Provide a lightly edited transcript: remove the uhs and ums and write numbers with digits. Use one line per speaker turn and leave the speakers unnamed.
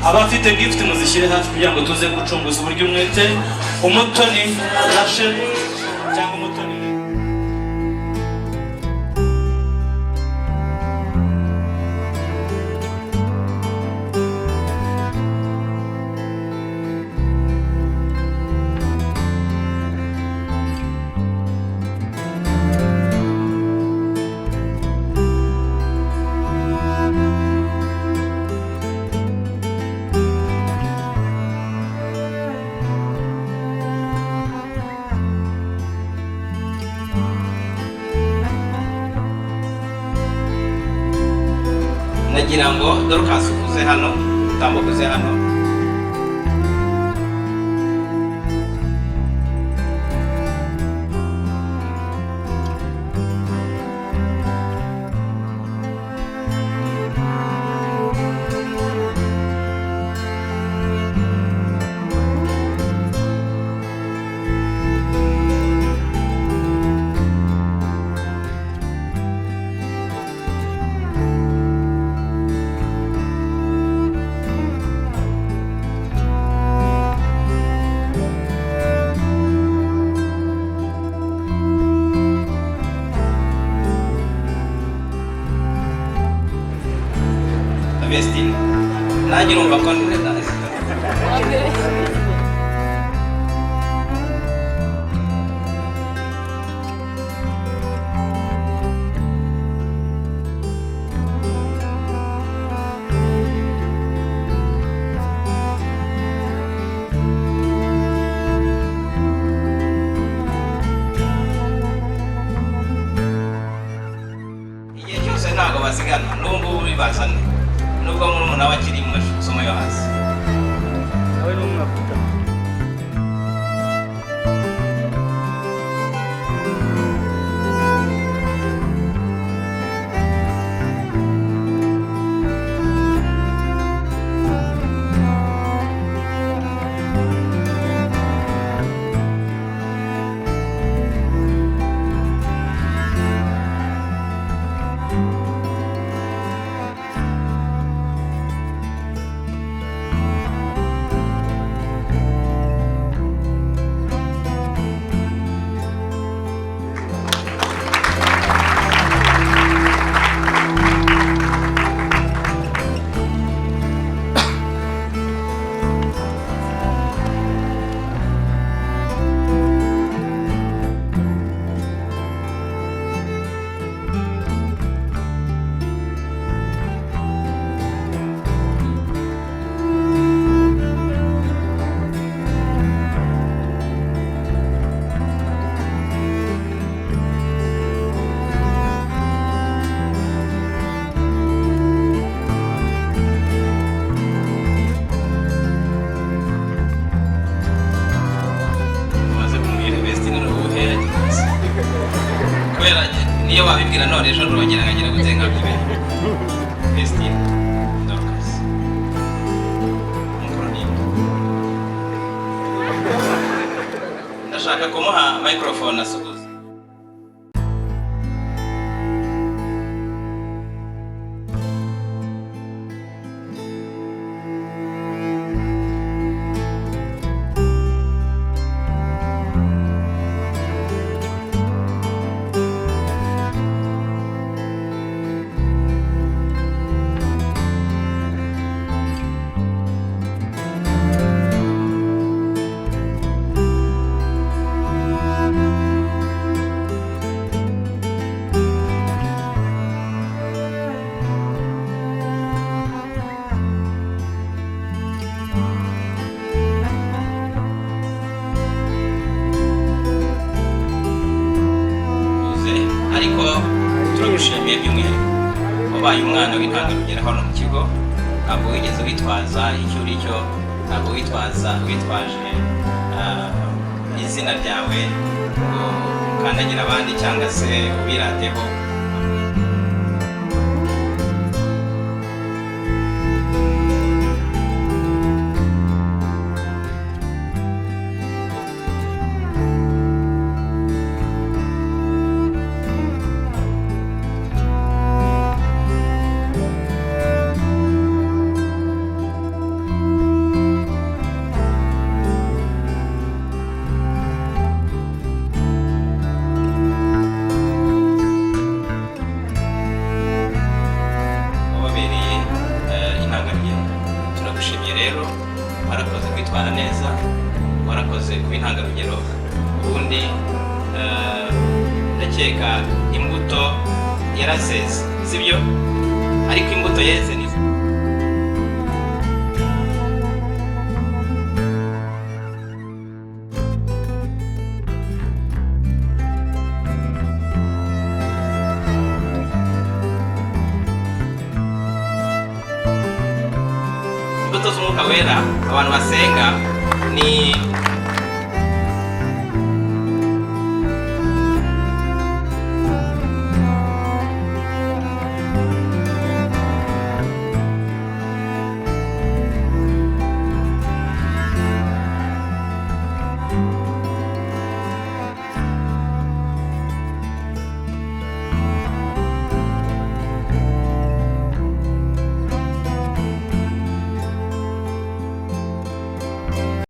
Abafite gift muzishyire hafi kugira ngo tuze gucunguza uburyo umwete. Umutoni Rachel cyangwa Umutoni.
Nagira ngo Dorcas uze hano, utambuke uze hano. Vestine, nanjye urumva ko igihe cyose ntabwo basigana. N'ubu ngubu bibazane, nubwo murumuna we akiri mu masomo yo hasi.
Nawe ni umwaka utaha.
Umaze kumubwira Vestine ni ubuhe? Kubera niyo wabibwira none, ejo nurongera nkagira gute nkabimenya. Vestine, Dorcas, mukuru ni nde? Ndashaka kumuha microphone asuhuza. Uze, ariko turagushimiye by'umwihariko. Wabaye umwana w'intangarugero hano mu kigo. Ntabwo wigeze witwaza icyo uri cyo, ntabwo witwaje izina ryawe ngo ukandagire abandi cyangwa se ubirateho. Rero warakoze kwitwara neza, warakoze kuba intangarugero. Ubundi ndakeka imbuto yarazeze, sibyo? Ariko imbuto yeze ni imbuto z'Umwuka Wera. Abantu basenga ni